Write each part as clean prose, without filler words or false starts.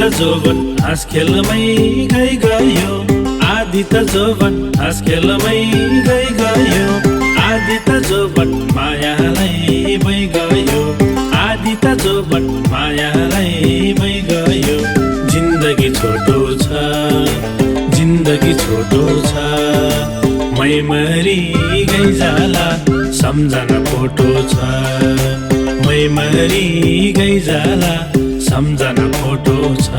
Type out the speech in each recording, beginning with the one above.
जोवन हाँस खेलमै गई गयो, आदि त जोवन हाँस खेलमै गई गयो, आदि त जोवन मायालाई भइ गयो, आदि त जोवन मायालाई भइ गयो। जिन्दगी छोटो छ, जिन्दगी छोटो छ, मै मरी गई जाला सम्झना फोटो छ, मै मरी गई जाला सम्झना फोटो छ।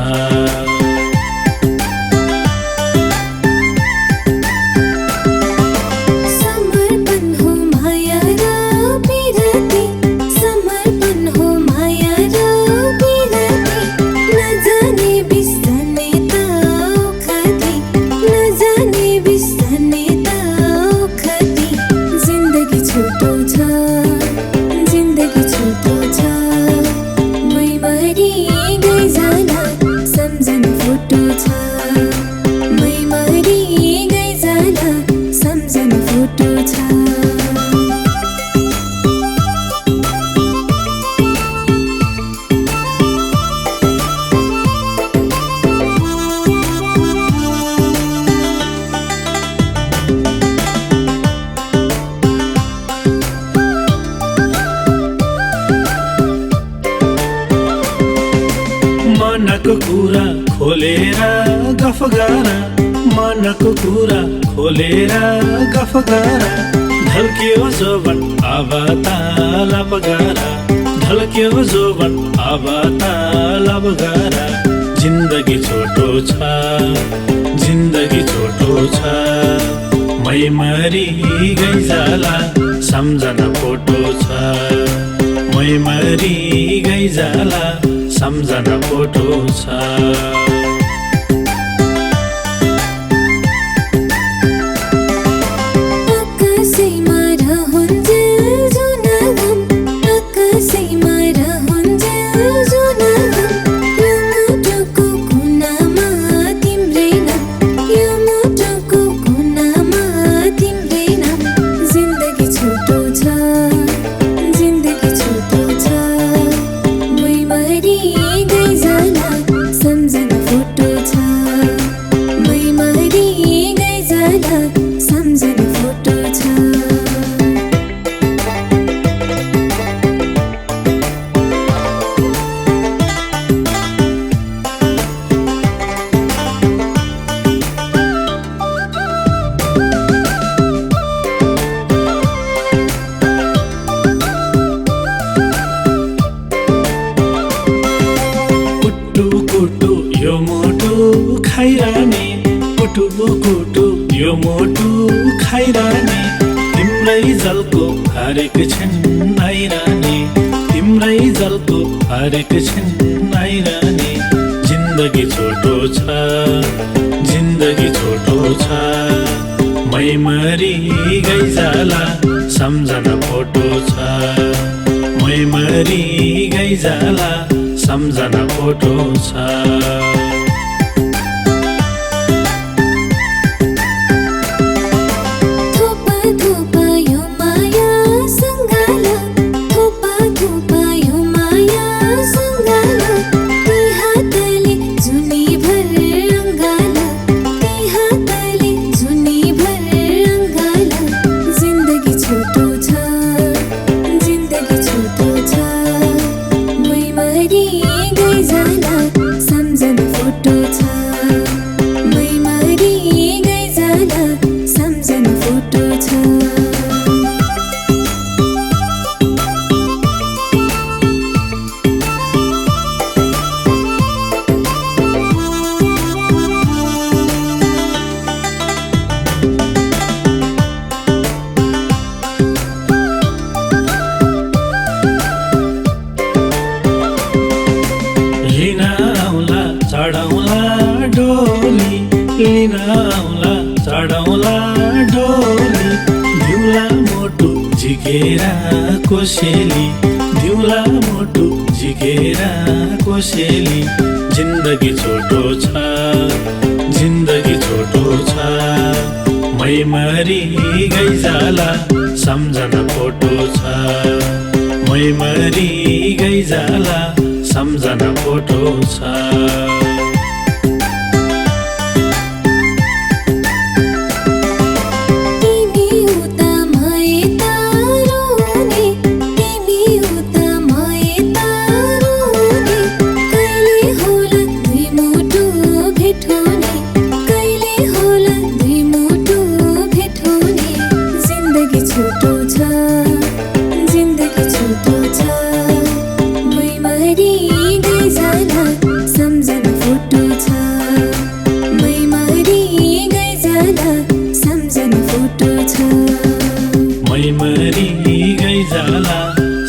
मनको कुरा खोलेर गफ गर, मनको कुरा खोलेर गफ गर, ढल्क्यो जोवन अब तालब गर, ढल्क्यो जोवन अब तालब गर। जिन्दगी छोटो छ, जिन्दगी छोटो छ, मै मरी गई जाला सम्झना फोटो छ, मै मरी गई जाला सम्झना फोटो छ। कुटु यो मोटु खाइराने, कुटु कुटु यो मोटु खाइराने, तिम्रै जलको हरेक क्षण आइराने, तिम्रै जलको हरेक क्षण आइराने। जिन्दगी छोटो छ, जिन्दगी छोटो छ, मै मरी गई जाला सम्झना फोटो छ, मै मरी गई जाला सम्झना फोटो छ। लिन आउला चढाउला डोली, दिउला मोटु झिकेरा कोसेली, दिउला मोटु झिकेरा कोसेली। जिन्दगी छोटो छ, जिन्दगी छोटो छ, मै मरी गई जाला सम्झना फोटो छ, मै मरी गई जाला सम्झना फोटो छ। मरी गइजाला सम्झना फोटो छ मै मरी गइजाला सम्झना फोटो छ मै मरी गइजाला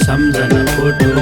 सम्झना फोटो